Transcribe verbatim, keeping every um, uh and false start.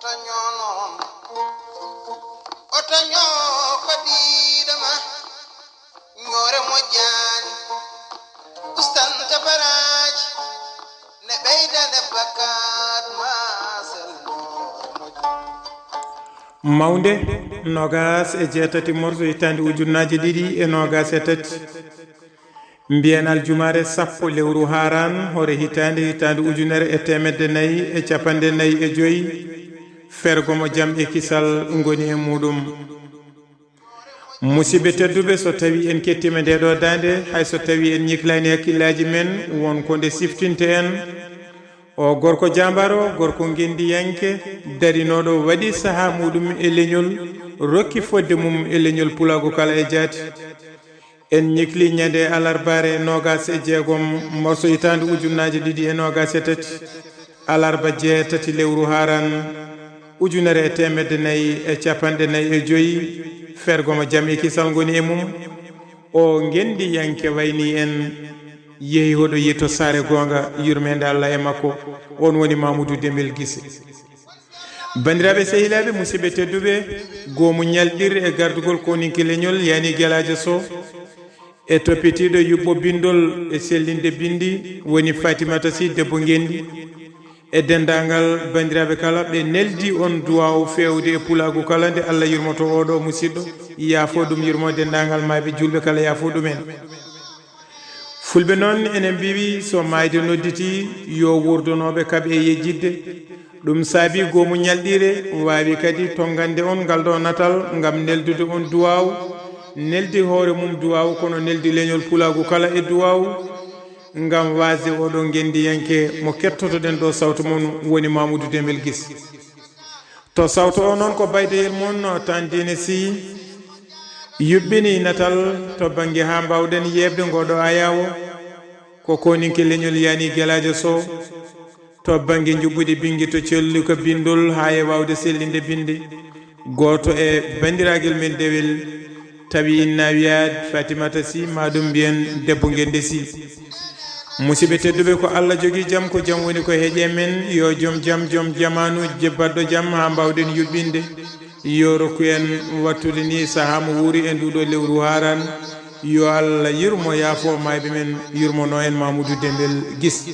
Oto ñoo noon, oto ñoo ko diiɗo ma, ñoore moƴƴaani, ustan tabaraaji, ne ɓeydane bakkaat ma sel ñoore moƴƴaani. Mawnde, noogaas e jeetati morso hitaande ujunnaaje ɗiɗi e noogaas e tati. Mbiyen aljumaare sappo lewru Haaraan, hoore hitaande, hitaande ujunere e teemedde nayi e capanɗe nayi e joy, fergo mo jam e kisal ngoni e muuɗum. Musidɓe tedduɓe, so tawii en kettiima ndee ɗoo daande, hay so tawii en ñiklaani hakkillaaji men, won ko nde siftinte en. O gorko jaambaaro, gorko ngenndiyanke, darinooɗo waɗi sahaa muuɗum e leñol, rokki fodde mum e leñol pulaagu kala e jaati. En ñikli ñande alarbaare noogaas e jeegom morso hitaande ujunnaaje ɗiɗi e noogaas e tati, alarba jeetati lewru Haaraan, ujunere e teemedde nayi e capanɗe nayi e joy, fergo mo jam e kisal ngoni e mum. O ngenndiyanke waynii en, yehi hoɗo yetto saare goonga, yurmeende Allah e makko. On woni Mamoudou Dembel Guissé. Banndiraaɓe, sehilaaɓe, musidɓe tedduɓe, goomu ñalɗirre e gardugol koninke leñol Yani Gelaajo Sow e toppitiiɗo yuɓɓo binndol e sellinde binndi woni Fatimata Sy debbo ngenndi, e denndaangal banndiraaɓe kala ɓe neldi on duwaaw feewde e pulaagu kala nde Allah yurmoto oɗo musiɗɗo, yaafo ɗum, yurmo denndaangal maayɓe juulɓe kala, yaafo ɗumen. Fulɓe noon enen mbiwi so maayde nodditii yo wuurdunooɓe kaɓe e yejjitde. Ɗum saabi goomu ñalɗiire waawi kadi tonngande on ngal ɗo natal ngam neldude on duwaaw, neldi hoore mum duwaaw kono neldi leñol pulaagu kala e duwaaw, ngam waasde oɗo ngenndiyanke mo kettotoɗen ɗo sawtu mum woni Mamoudou Dembel Guissé. To sawto o noon ko baydeyel mon Tandine Sy yuɓɓini natal to bannge haa mbaawɗen yeeɓde ngooɗo ayaawo, ko koninke leñol Yani Gelaajo Sow, to bannge njuɓɓudi binngi to colli ko binndol haa e waawde sellinde binndi. Gooto e banndiraagal men dewel tawi inna wiyaade Fatimata Sy, ma ɗum mbiyen debbo ngennde Sy. Musidɓe tedduɓe, ko Allah jogii jam, ko jam woni ko heeƴe men. Yo jom jam, jom jamaanu, baɗɗo jam haa mbaawɗen yuɓɓinde. Yo rokku en wattude ni sahaa mo wuuri e nduɗo lewru Haaraan. Yo Allah yurmo, yaafo maayɓe men, yurmono en Mamoudou Dembel Guissé.